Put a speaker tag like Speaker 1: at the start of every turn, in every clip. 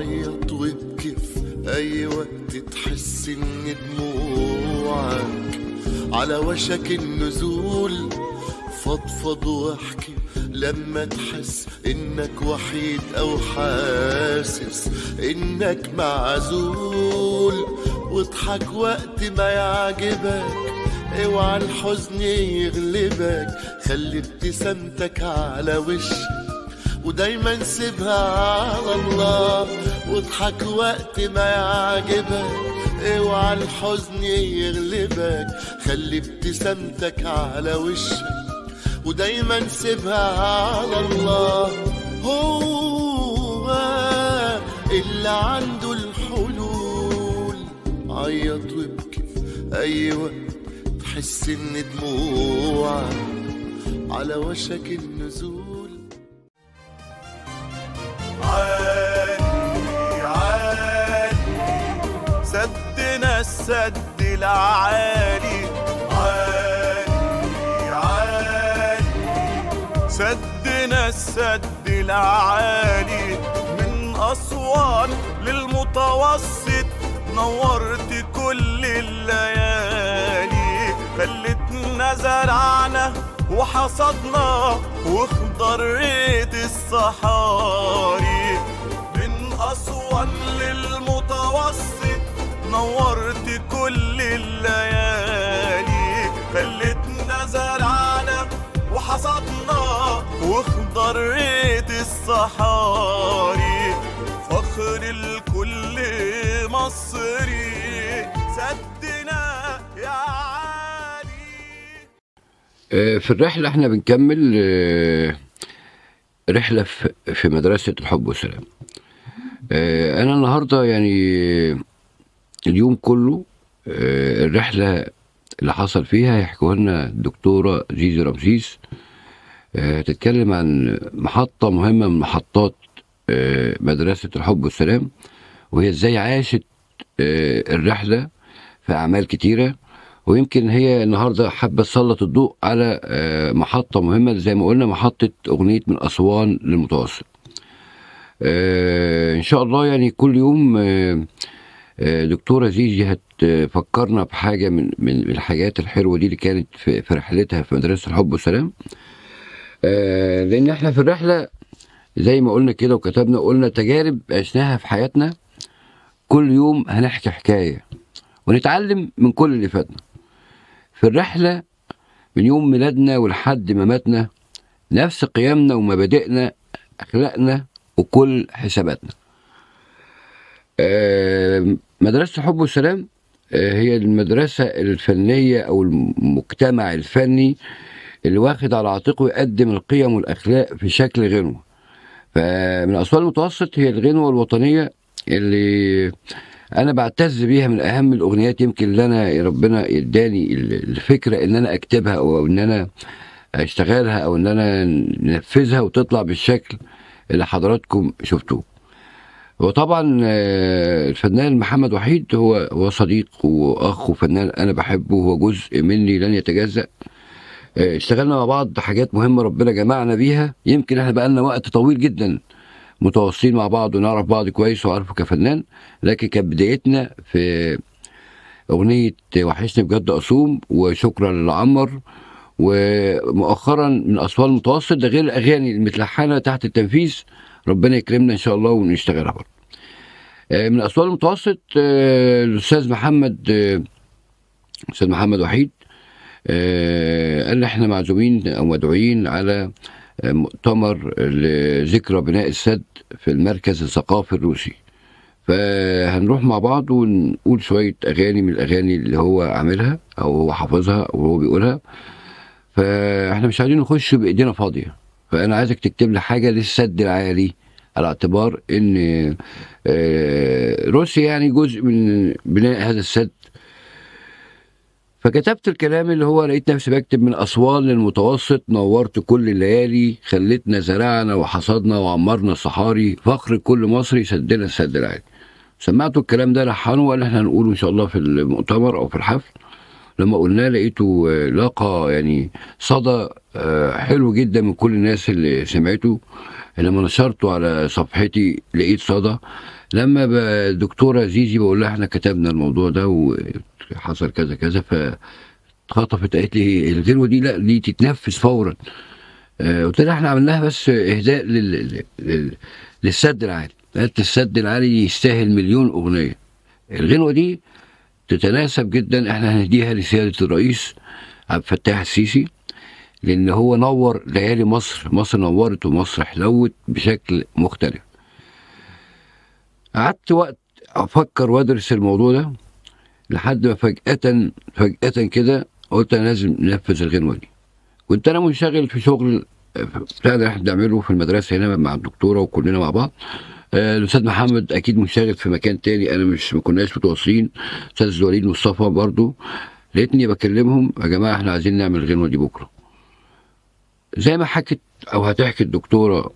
Speaker 1: عيط وابكي في أي وقت تحس إن دموعك على وشك النزول. فضفض واحكي لما تحس إنك وحيد أو حاسس إنك معزول. واضحك وقت ما يعجبك، اوعى الحزن يغلبك، خلي ابتسامتك على وشك ودايما سيبها على الله. واضحك وقت ما يعجبك، اوعى الحزن يغلبك، خلي ابتسامتك على وشك ودايما سيبها على الله. هو اللي عنده الحلول. عيط وابكي في اي وقت تحس ان دموعك على وشك النزول.
Speaker 2: عالي عالي سدنا السد العالي، عالي عالي سدنا السد العالي، من أسوان للمتوسط نورت كل الليالي، خلتنا زرعنا وحصدنا واخضريت الصحاري، من أسوان للمتوسط نورت كل الليالي، خلتنا زرعنا وحصدنا واخضريت الصحاري، فخر الكل مصري سدنا يا عالي.
Speaker 3: في الرحلة احنا بنكمل رحلة في مدرسة الحب والسلام. انا النهاردة يعني اليوم كله الرحلة اللي حصل فيها يحكوها لنا الدكتورة زيزي رمسيس. تتكلم عن محطة مهمة من محطات مدرسة الحب والسلام، وهي ازاي عاشت الرحلة في أعمال كتيرة. ويمكن هي النهارده حابة تسلط الضوء على محطة مهمة زي ما قلنا، محطة أغنية من أسوان للمتوسط. إن شاء الله يعني كل يوم دكتورة زيزي هتفكرنا بحاجة من الحاجات الحلوة دي اللي كانت في رحلتها في مدرسة الحب والسلام. لأن احنا في الرحلة زي ما قلنا كده وكتبنا، قلنا تجارب عشناها في حياتنا، كل يوم هنحكي حكاية ونتعلم من كل اللي فاتنا. في الرحلة من يوم ميلادنا ولحد ما ماتنا، نفس قيمنا ومبادئنا، أخلاقنا وكل حساباتنا. مدرسة الحب والسلام هي المدرسة الفنية أو المجتمع الفني اللي واخد على عاتقه يقدم القيم والأخلاق في شكل غنوة. فمن أسوان المتوسط هي الغنوة الوطنية اللي أنا بعتز بيها، من أهم الأغنيات يمكن اللي أنا ربنا إداني الفكرة إن أنا أكتبها أو إن أنا أشتغلها أو إن أنا ننفذها وتطلع بالشكل اللي حضراتكم شفتوه. وطبعا الفنان محمد وحيد هو صديق وأخ وفنان أنا بحبه، وهو جزء مني لن يتجزأ. اشتغلنا مع بعض حاجات مهمة ربنا جمعنا بيها، يمكن احنا بقالنا وقت طويل جدا متواصلين مع بعض ونعرف بعض كويس وعارفه كفنان، لكن كانت بدايتنا في أغنية وحشني بجد أصوم وشكرا للعمر، ومؤخرا من أسوان المتوسط، ده غير الأغاني المتلحنة تحت التنفيذ، ربنا يكرمنا إن شاء الله ونشتغلها برضه. من أسوان المتوسط الأستاذ محمد، الأستاذ محمد وحيد قال لي احنا معزومين أو مدعوين على مؤتمر لذكرى بناء السد في المركز الثقافي الروسي، فهنروح مع بعض ونقول شوية أغاني من الأغاني اللي هو عاملها أو هو حافظها أو هو بيقولها. فاحنا مش عايزين نخش بإيدينا فاضية، فأنا عايزك تكتب لي حاجة للسد العالي، على اعتبار إن روسيا يعني جزء من بناء هذا السد. فكتبت الكلام اللي هو لقيت نفسي بكتب: من أسوان للمتوسط نورت كل الليالي، خلتنا زرعنا وحصدنا وعمرنا الصحاري، فخر كل مصري سدنا السد العالي. سمعته الكلام ده، لحنه وقال احنا هنقوله ان شاء الله في المؤتمر او في الحفل. لما قلناه لقيته لاقى يعني صدى حلو جدا من كل الناس اللي سمعته. لما نشرته على صفحتي لقيت صدى. لما الدكتورة زيزي بقول لها احنا كتبنا الموضوع ده وحصل كذا كذا، فاتخطفت قالت لي الغنوه دي لا دي تتنفذ فورا. قلت لها احنا عملناها بس اهداء للسد العالي. قالت السد العالي يستاهل مليون اغنية، الغنوه دي تتناسب جدا، احنا هنديها لسياده الرئيس عبد الفتاح السيسي، لان هو نور ليالي مصر، مصر نورت ومصر حلوت بشكل مختلف. قعدت وقت افكر وادرس الموضوع ده لحد ما فجأة كده قلت انا لازم ننفذ الغنوه دي. كنت انا منشغل في شغل بتاع اللي احنا بنعمله في المدرسة هنا مع الدكتورة وكلنا مع بعض. الاستاذ محمد اكيد منشغل في مكان تاني، انا مش ما كناش متواصلين. الاستاذ وليد مصطفى برضو، لقيتني بكلمهم يا جماعة احنا عايزين نعمل الغنوه دي بكره. زي ما حكت او هتحكي الدكتورة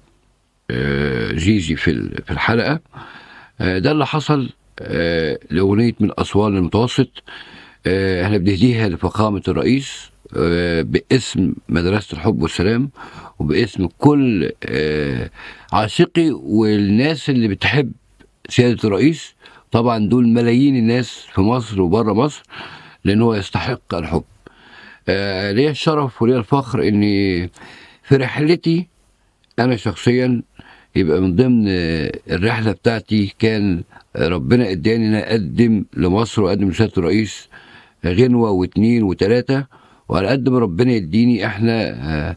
Speaker 3: زيزي في الحلقة، ده اللي حصل لاغنية من اسوان للمتوسط. احنا بنهديها لفخامه الرئيس باسم مدرسه الحب والسلام، وباسم كل عاشقي والناس اللي بتحب سيادة الرئيس. طبعا دول ملايين الناس في مصر وبره مصر، لان هو يستحق الحب. ليا الشرف وليا الفخر اني في رحلتي انا شخصيا يبقى من ضمن الرحلة بتاعتي كان ربنا اداني ان اقدم لمصر واقدم لسياده الرئيس غنوه واثنين وثلاثة، وعلى قد ما ربنا يديني احنا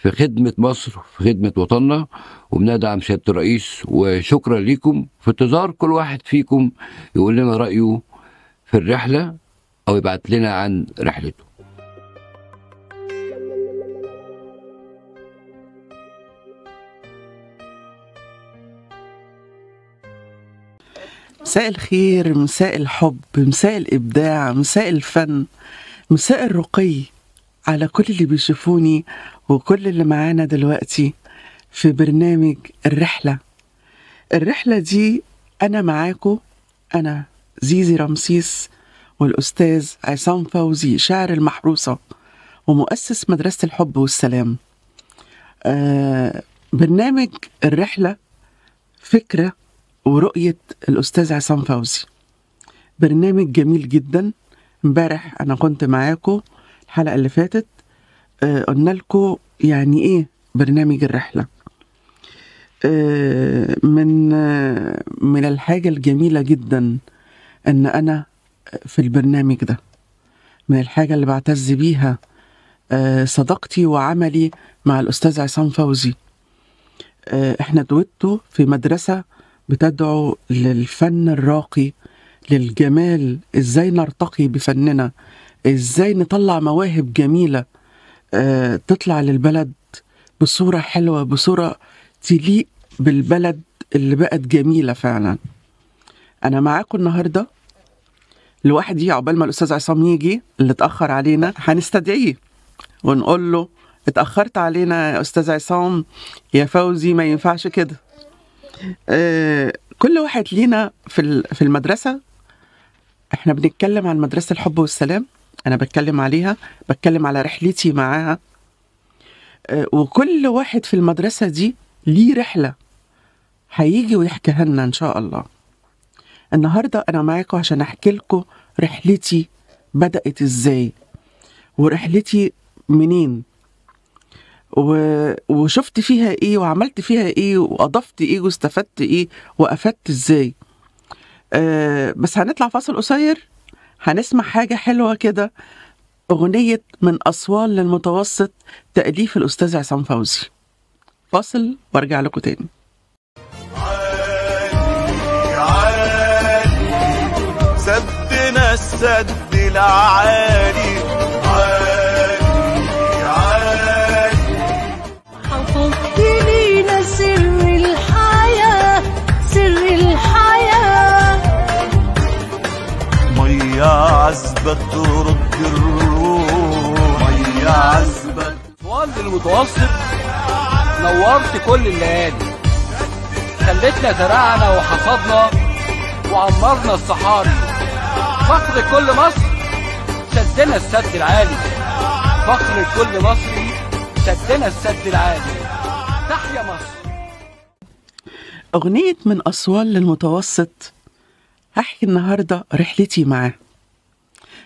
Speaker 3: في خدمة مصر، في خدمة وطننا، وبندعم سيادة الرئيس. وشكرا لكم، في انتظار كل واحد فيكم يقول لنا رايه في الرحلة او يبعت لنا عن رحلته.
Speaker 4: مساء الخير، مساء الحب، مساء الإبداع، مساء الفن، مساء الرقي على كل اللي بيشوفوني وكل اللي معانا دلوقتي في برنامج الرحلة. الرحلة دي أنا معاكم، أنا زيزي رمسيس والأستاذ عصام فوزي شاعر المحروسة ومؤسس مدرسة الحب والسلام. برنامج الرحلة فكرة ورؤية الأستاذ عصام فوزي، برنامج جميل جدا. امبارح أنا كنت معاكم الحلقة اللي فاتت، قلنا لكم يعني إيه برنامج الرحلة. من الحاجة الجميلة جدا إن أنا في البرنامج ده، من الحاجة اللي بعتز بيها صداقتي وعملي مع الأستاذ عصام فوزي. إحنا دويتو في مدرسة بتدعو للفن الراقي، للجمال، ازاي نرتقي بفننا، ازاي نطلع مواهب جميلة تطلع للبلد بصورة حلوة، بصورة تليق بالبلد اللي بقت جميلة فعلا. انا معاكم النهاردة لوحدي عقبال ما الاستاذ عصام يجي اللي اتأخر علينا، هنستدعيه ونقول له اتأخرت علينا يا استاذ عصام يا فوزي، ما ينفعش كده. كل واحد لينا في المدرسة، احنا بنتكلم عن مدرسة الحب والسلام، انا بتكلم عليها، بتكلم على رحلتي معاها. وكل واحد في المدرسة دي ليه رحلة هيجي ويحكيها لنا ان شاء الله. النهاردة انا معاكم عشان احكي لكم رحلتي بدأت ازاي ورحلتي منين وشفت فيها ايه وعملت فيها ايه واضفت ايه واستفدت ايه وافدت ازاي. بس هنطلع فاصل قصير، هنسمع حاجة حلوة كده، أغنية من أسوان للمتوسط تأليف الأستاذ عصام فوزي. فاصل وارجع لكم تاني.
Speaker 2: عالي عالي سدنا السد العالي، عالي عالي
Speaker 5: حفظت لينا سر الحياة، سر الحياة.
Speaker 2: مية عذبة ترد الروح، مية عذبة.
Speaker 6: أسوان للمتوسط نورت كل الليالي، خلتنا زرعنا وحصدنا وعمرنا الصحاري. فخر كل مصر سدنا السد العالي، فخر كل مصري سدنا السد العالي. تحيا مصر.
Speaker 4: أغنية من أسوان للمتوسط هحكي النهاردة رحلتي معاه.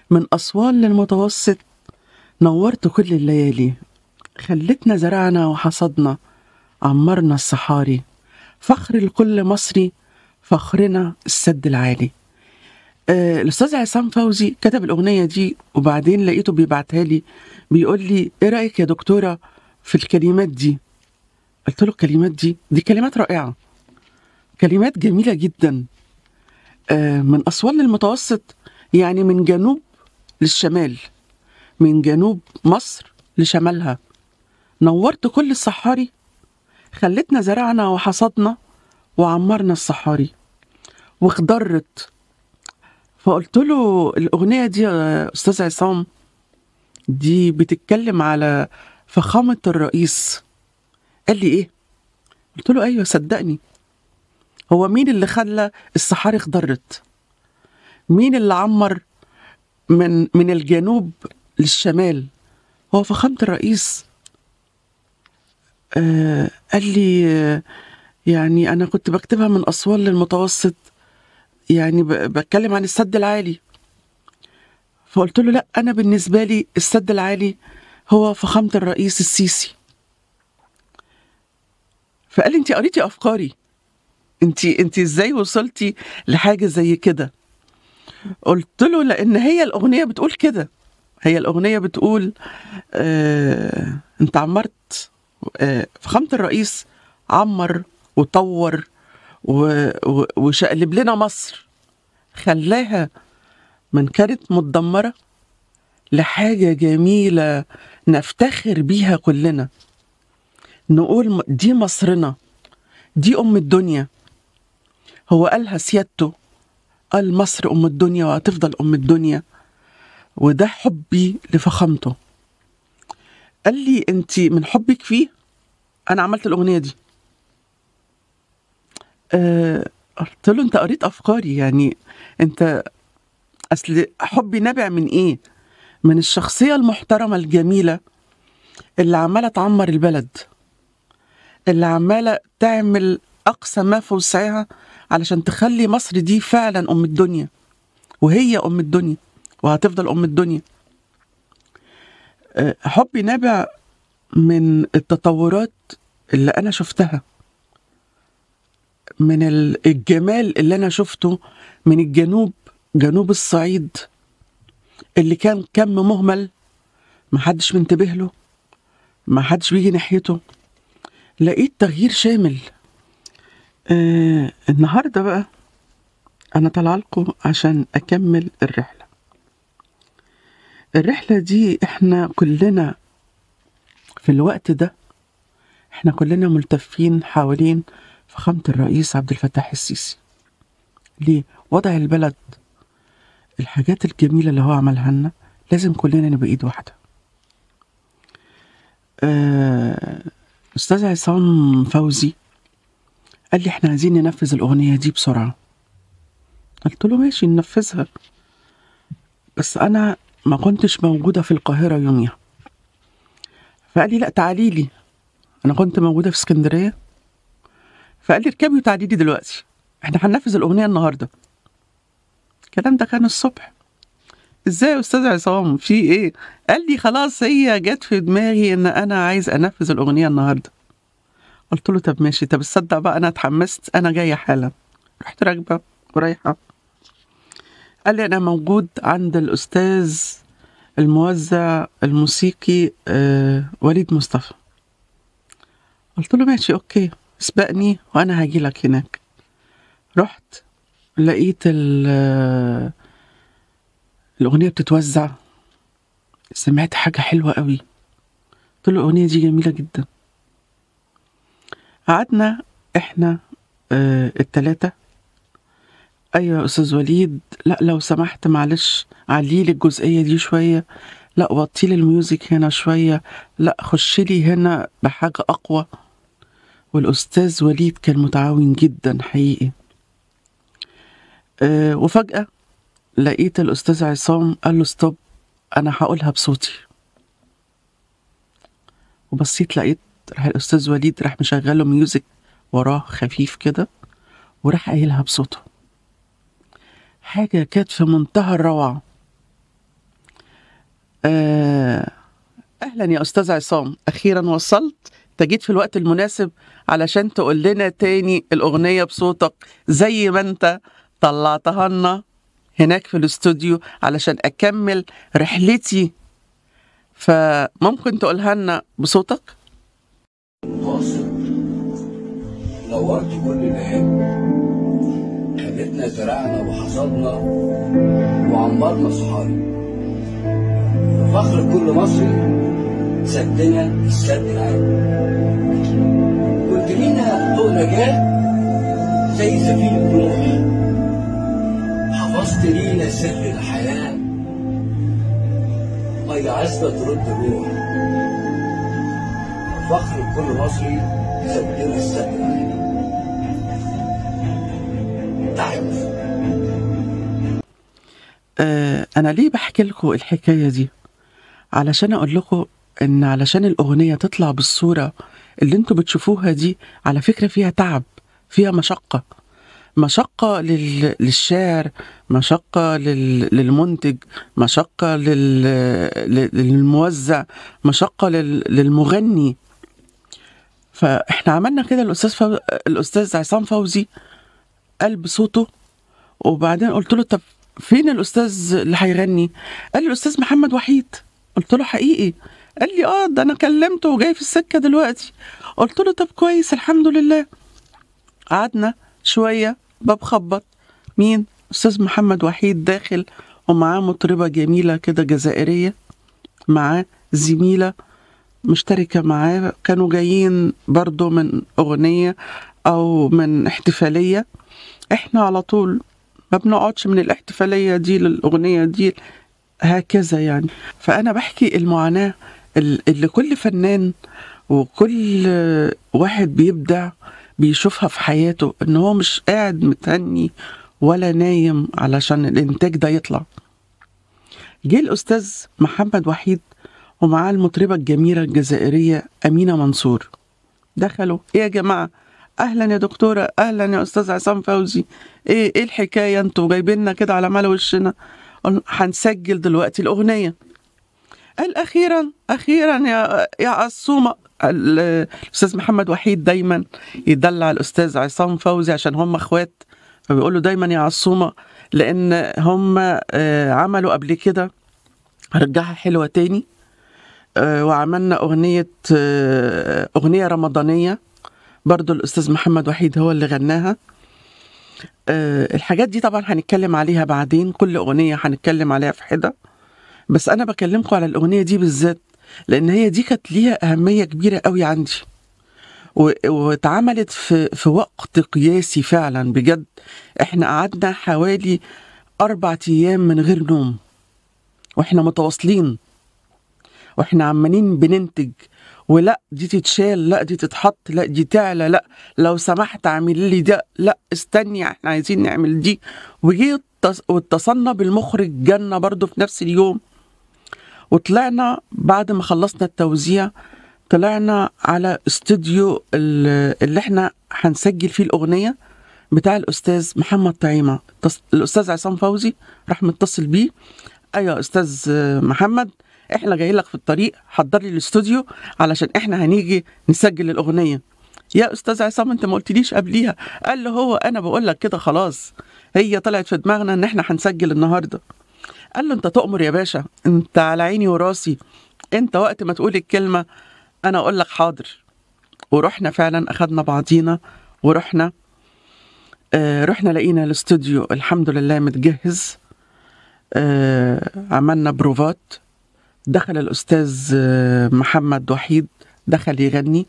Speaker 4: من أسوان للمتوسط نورت كل الليالي، خلتنا زرعنا وحصدنا، عمرنا الصحاري، فخر لكل مصري، فخرنا السد العالي. الأستاذ عصام فوزي كتب الأغنية دي، وبعدين لقيته بيبعتها لي بيقول لي إيه رأيك يا دكتورة في الكلمات دي؟ قلت له الكلمات دي كلمات رائعة، كلمات جميلة جدا. من أسوان للمتوسط يعني من جنوب للشمال، من جنوب مصر لشمالها، نورت كل الصحاري، خلتنا زرعنا وحصدنا وعمرنا الصحاري واخضرت. فقلت له الأغنية دي يا أستاذ عصام دي بتتكلم على فخامة الرئيس. قال لي إيه؟ قلت له أيوة صدقني، هو مين اللي خلى الصحاري اخضرت؟ مين اللي عمر من الجنوب للشمال؟ هو فخامة الرئيس. قال لي يعني أنا كنت بكتبها من أسوان للمتوسط، يعني بتكلم عن السد العالي. فقلت له لا، أنا بالنسبة لي السد العالي هو فخامة الرئيس السيسي. فقال لي أنت قريتي أفكاري، أنت إزاي وصلتي لحاجة زي كده؟ قلت له لأن هي الأغنية بتقول كده، هي الأغنية بتقول أنت عمرت، فخامة الرئيس عمر وطور وشقلب لنا مصر، خلاها من كانت متدمرة لحاجة جميلة نفتخر بيها كلنا، نقول دي مصرنا، دي أم الدنيا. هو قالها سيادته، قال مصر أم الدنيا وهتفضل أم الدنيا، وده حبي لفخامته. قال لي أنت من حبك فيه أنا عملت الأغنية دي. قلت له أنت قريت أفكاري، يعني أنت أصل حبي نابع من إيه؟ من الشخصية المحترمة الجميلة اللي عمالة تعمر البلد، اللي عمالة تعمل أقصى ما في وسعها علشان تخلي مصر دي فعلا أم الدنيا، وهي أم الدنيا وهتفضل أم الدنيا. حبي نابع من التطورات اللي أنا شفتها، من الجمال اللي أنا شفته من الجنوب، جنوب الصعيد اللي كان كم مهمل، محدش منتبه له، محدش بيجي ناحيته. لقيت تغيير شامل. النهاردة بقى أنا طالعة لكم عشان أكمل الرحلة. الرحلة دي إحنا كلنا في الوقت ده، إحنا كلنا ملتفين حوالين فخامة الرئيس عبد الفتاح السيسي. ليه؟ وضع البلد، الحاجات الجميلة اللي هو عملها لنا، لازم كلنا نبقى إيد واحدة. أستاذ عصام فوزي قال لي إحنا عايزين ننفذ الأغنية دي بسرعة. قلت له ماشي ننفذها، بس أنا ما كنتش موجودة في القاهرة يوميها. فقال لي لا تعالي لي، أنا كنت موجودة في اسكندرية. فقال لي اركبي وتعالي لي دلوقتي، احنا هننفذ الأغنية النهاردة. الكلام ده كان الصبح. ازاي يا أستاذ عصام في ايه؟ قال لي خلاص هي جت في دماغي ان انا عايز انفذ الأغنية النهاردة. قلت له طب ماشي، طب تصدق بقى انا اتحمست، انا جاية حالا. رحت راكبة ورايحة. قال لي انا موجود عند الأستاذ الموزع الموسيقي وليد مصطفى. قلت له ماشي okay، اسبقني وانا هاجي لك هناك. رحت لقيت الأغنية بتتوزع، سمعت حاجة حلوة قوي. قلت له الأغنية دي جميلة جدا. قعدنا احنا التلاتة. ايوه يا استاذ وليد، لا لو سمحت معلش عليلي الجزئية دي شوية، لا وطيلي ال music هنا شوية، لا خشلي هنا بحاجة اقوى. والاستاذ وليد كان متعاون جدا حقيقي. وفجأة لقيت الاستاذ عصام قال له stop، انا هقولها بصوتي. وبصيت لقيت راح الاستاذ وليد راح مشغله music وراه خفيف كده، وراح قايلها بصوته. حاجة كانت في منتهى الروعة. أهلا يا أستاذ عصام، أخيرا وصلت، انت جيت في الوقت المناسب علشان تقول لنا تاني الأغنية بصوتك زي ما انت طلعتها لنا هناك في الاستوديو علشان أكمل رحلتي، فممكن تقولها لنا بصوتك؟
Speaker 3: قاصد نورت كل الليالي، خلتنا زرعنا وحصدنا وعمرنا صحاري، فخر كل مصري سدنا السد العالي. كنت لينا طوق نجاة زي سفينة نوح، حفظت لينا سر الحياة، مية عذبة ترد الروح، فخر كل مصري سدنا السد العالي. تحيا مصر.
Speaker 4: أنا ليه بحكي لكم الحكاية دي؟ علشان أقول لكم إن علشان الأغنية تطلع بالصورة اللي انتوا بتشوفوها دي، على فكرة فيها تعب، فيها مشقة، مشقة للشاعر، مشقة للمنتج، مشقة للموزع، مشقة للمغني. فإحنا عملنا كده، الأستاذ عصام فوزي قال بصوته، وبعدين قلت له طب فين الأستاذ اللي هيغني؟ قال لي الأستاذ محمد وحيد. قلت له حقيقي؟ قال لي اه ده أنا كلمته وجاي في السكة دلوقتي. قلت له طب كويس الحمد لله. قعدنا شوية، باب خبط، مين؟ أستاذ محمد وحيد داخل ومعاه مطربة جميلة كده جزائرية، معاه زميلة مشتركة معاه، كانوا جايين برضو من أغنية أو من احتفالية. احنا على طول ما بنقعدش من الاحتفالية دي للأغنية دي هكذا يعني. فأنا بحكي المعاناة اللي كل فنان وكل واحد بيبدع بيشوفها في حياته، إن هو مش قاعد متهني ولا نايم علشان الإنتاج ده يطلع. جه الأستاذ محمد وحيد ومعاه المطربة الجميلة الجزائرية أمينة منصور. دخلوا، إيه يا جماعة؟ أهلا يا دكتورة، أهلا يا أستاذ عصام فوزي، إيه الحكاية؟ أنتوا جايبيننا كده على مال وشنا، هنسجل دلوقتي الأغنية. قال أخيرا أخيرا يا عصومة. الأستاذ محمد وحيد دايما يدلع الأستاذ عصام فوزي عشان هم أخوات، فبيقول له دايما يا عصومة، لأن هم عملوا قبل كده رجعها حلوة تاني، وعملنا أغنية رمضانية برضو الأستاذ محمد وحيد هو اللي غناها. الحاجات دي طبعا هنتكلم عليها بعدين، كل أغنية هنتكلم عليها في حدة، بس أنا بكلمكم على الأغنية دي بالذات لأن هي دي كانت ليها أهمية كبيرة قوي عندي، واتعملت في وقت قياسي فعلا بجد. احنا قعدنا حوالي 4 أيام من غير نوم، واحنا متواصلين، واحنا عمالين بننتج، ولا دي تتشال، لا دي تتحط، لا دي تعلى، لا لو سمحت اعمل لي ده، لا استني احنا عايزين نعمل دي. وجي واتصلنا بالمخرج جنة برضو في نفس اليوم، وطلعنا بعد ما خلصنا التوزيع طلعنا على استوديو اللي احنا هنسجل فيه الأغنية بتاع الأستاذ محمد طعيمة. الأستاذ عصام فوزي راح متصل بيه، أيوة أستاذ محمد احنا جايين لك في الطريق، حضر لي الاستوديو علشان احنا هنيجي نسجل الأغنية. يا أستاذ عصام انت ما قلتليش قبليها. قال له هو أنا بقول لك كده خلاص، هي طلعت في دماغنا ان احنا هنسجل النهارده. قال له انت تؤمر يا باشا، انت على عيني وراسي، انت وقت ما تقول الكلمة انا اقول لك حاضر. ورحنا فعلا اخدنا بعضينا ورحنا، رحنا لقينا الاستوديو الحمد لله متجهز، عملنا بروفات. دخل الأستاذ محمد وحيد دخل يغني،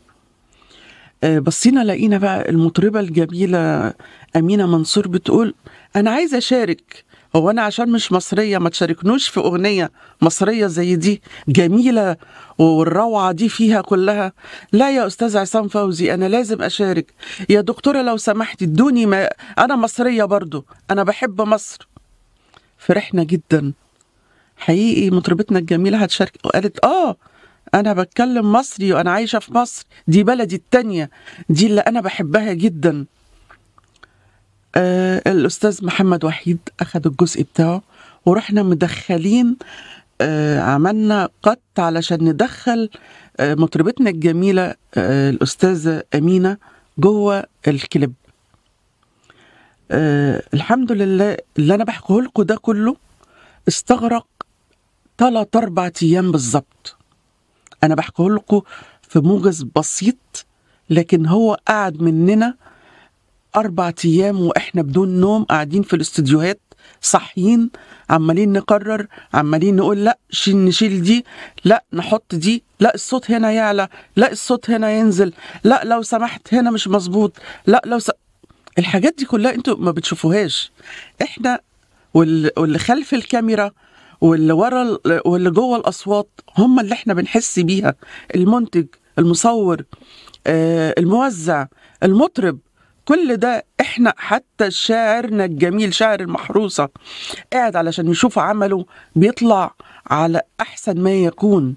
Speaker 4: بصينا لقينا بقى المطربة الجميلة أمينة منصور بتقول أنا عايزة أشارك، هو أنا عشان مش مصرية ما تشاركنوش في أغنية مصرية زي دي جميلة والروعة دي فيها كلها؟ لا يا أستاذ عصام فوزي أنا لازم أشارك، يا دكتورة لو سمحتي ادوني، ما أنا مصرية برضو، أنا بحب مصر. فرحنا جدا حقيقي، مطربتنا الجميلة هتشارك، وقالت أنا بتكلم مصري وأنا عايشة في مصر، دي بلدي التانية، دي اللي أنا بحبها جدا. الأستاذ محمد وحيد أخد الجزء بتاعه، ورحنا مدخلين، عملنا قط علشان ندخل مطربتنا الجميلة الأستاذة أمينة جوه الكليب. الحمد لله اللي أنا بحكيه لكم ده كله استغرق 3-4 أيام بالظبط. أنا بحكيه لكم في موجز بسيط، لكن هو قعد مننا 4 أيام وإحنا بدون نوم، قاعدين في الاستوديوهات صاحيين، عمالين نقرر، عمالين نقول لا نشيل دي، لا نحط دي، لا الصوت هنا يعلى، لا الصوت هنا ينزل، لا لو سمحت هنا مش مظبوط، لا لو الحاجات دي كلها انتوا ما بتشوفوهاش. احنا واللي خلف الكاميرا واللي ورا واللي جوه الاصوات هم اللي احنا بنحس بيها، المنتج، المصور، الموزع، المطرب، كل ده احنا. حتى شاعرنا الجميل شاعر المحروسة قاعد علشان يشوف عمله بيطلع على احسن ما يكون.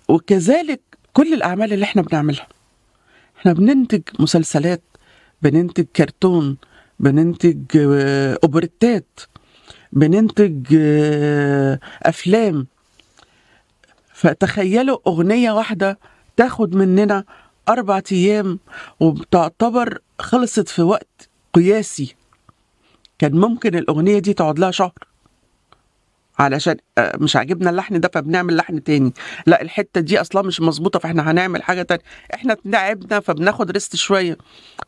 Speaker 4: وكذلك كل الاعمال اللي احنا بنعملها، احنا بننتج مسلسلات، بننتج كرتون، بننتج اوبريتات، بننتج افلام. فتخيلوا اغنية واحدة تاخد مننا 4 أيام وبتعتبر خلصت في وقت قياسي. كان ممكن الأغنية دي تقعد لها شهر علشان مش عاجبنا اللحن ده فبنعمل لحن تاني، لا الحتة دي أصلا مش مظبوطة فاحنا هنعمل حاجة تانية، احنا تعبنا فبناخد ريست شوية،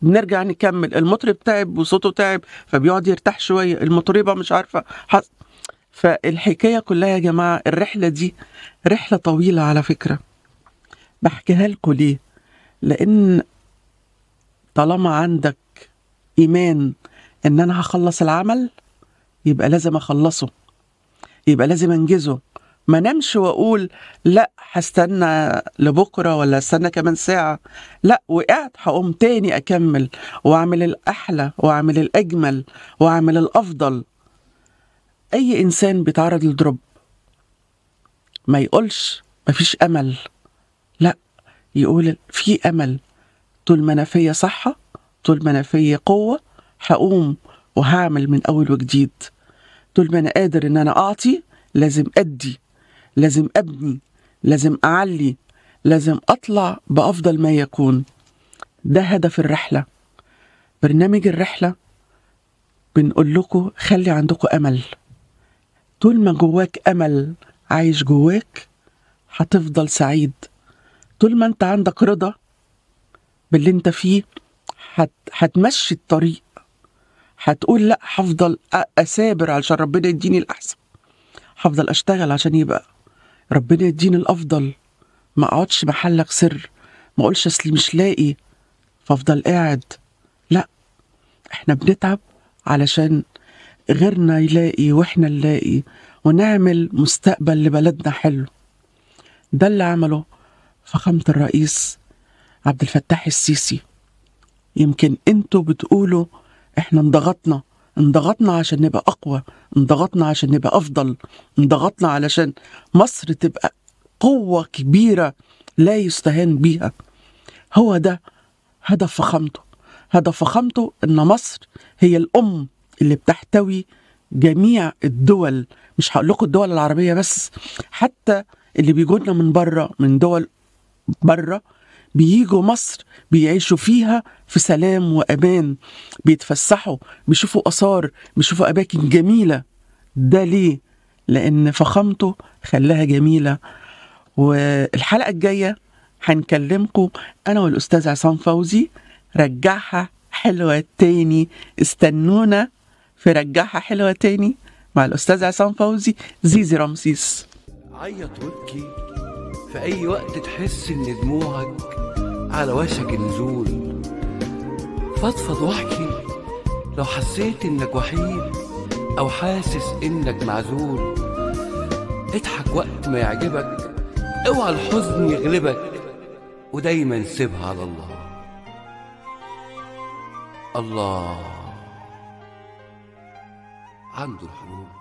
Speaker 4: بنرجع نكمل. المطرب تعب وصوته تعب فبيقعد يرتاح شوية، المطربة مش عارفة فالحكاية كلها يا جماعة، الرحلة دي رحلة طويلة على فكرة. بحكيها لكم ليه؟ لأن طالما عندك إيمان إن أنا هخلص العمل يبقى لازم أخلصه، يبقى لازم أنجزه. ما نمش وأقول لا هستنى لبكرة ولا استنى كمان ساعة، لا وقعت هقوم تاني أكمل وأعمل الأحلى وأعمل الأجمل وأعمل الأفضل. أي إنسان بيتعرض لدروب ما يقولش مفيش أمل، لا يقول في أمل. طول ما أنا فيا صحة، طول ما أنا فيا قوة، هقوم وهعمل من أول وجديد. طول ما أنا قادر إن أنا أعطي لازم أدي، لازم أبني، لازم أعلي، لازم أطلع بأفضل ما يكون. ده هدف الرحلة. برنامج الرحلة بنقول لكم خلي عندكم أمل. طول ما جواك أمل عايش جواك هتفضل سعيد. طول ما انت عندك رضا باللي انت فيه هتمشي الطريق، هتقول لا هفضل اسابر علشان ربنا يديني الاحسن، هفضل اشتغل عشان يبقى ربنا يديني الافضل، ما اقعدش محلك سر، ما اقولش اصلي مش لاقي فافضل قاعد. لا، احنا بنتعب علشان غيرنا يلاقي واحنا نلاقي، ونعمل مستقبل لبلدنا حلو. ده اللي عمله فخامة الرئيس عبد الفتاح السيسي. يمكن انتوا بتقولوا احنا انضغطنا عشان نبقى اقوى، انضغطنا عشان نبقى افضل، انضغطنا علشان مصر تبقى قوة كبيرة لا يستهان بيها. هو ده هدف فخامته. هدف فخامته ان مصر هي الام اللي بتحتوي جميع الدول، مش هقول لكم الدول العربية بس، حتى اللي بيجونا من بره، من دول بره بييجوا مصر بيعيشوا فيها في سلام وأمان، بيتفسحوا، بيشوفوا آثار، بيشوفوا أماكن جميلة. ده ليه؟ لأن فخامته خلاها جميلة. والحلقة الجاية هنكلمكم أنا والأستاذ عصام فوزي، رجعها حلوة تاني. استنونا في رجعها حلوة تاني مع الأستاذ عصام فوزي، زيزي رمسيس.
Speaker 6: عيط وابكي في أي وقت تحس إن دموعك على وشك النزول، فضفض واحكي لو حسيت إنك وحيد أو حاسس إنك معزول. اضحك وقت ما يعجبك، اوعى الحزن يغلبك، ودايما سيبها على الله. الله عنده الحلول.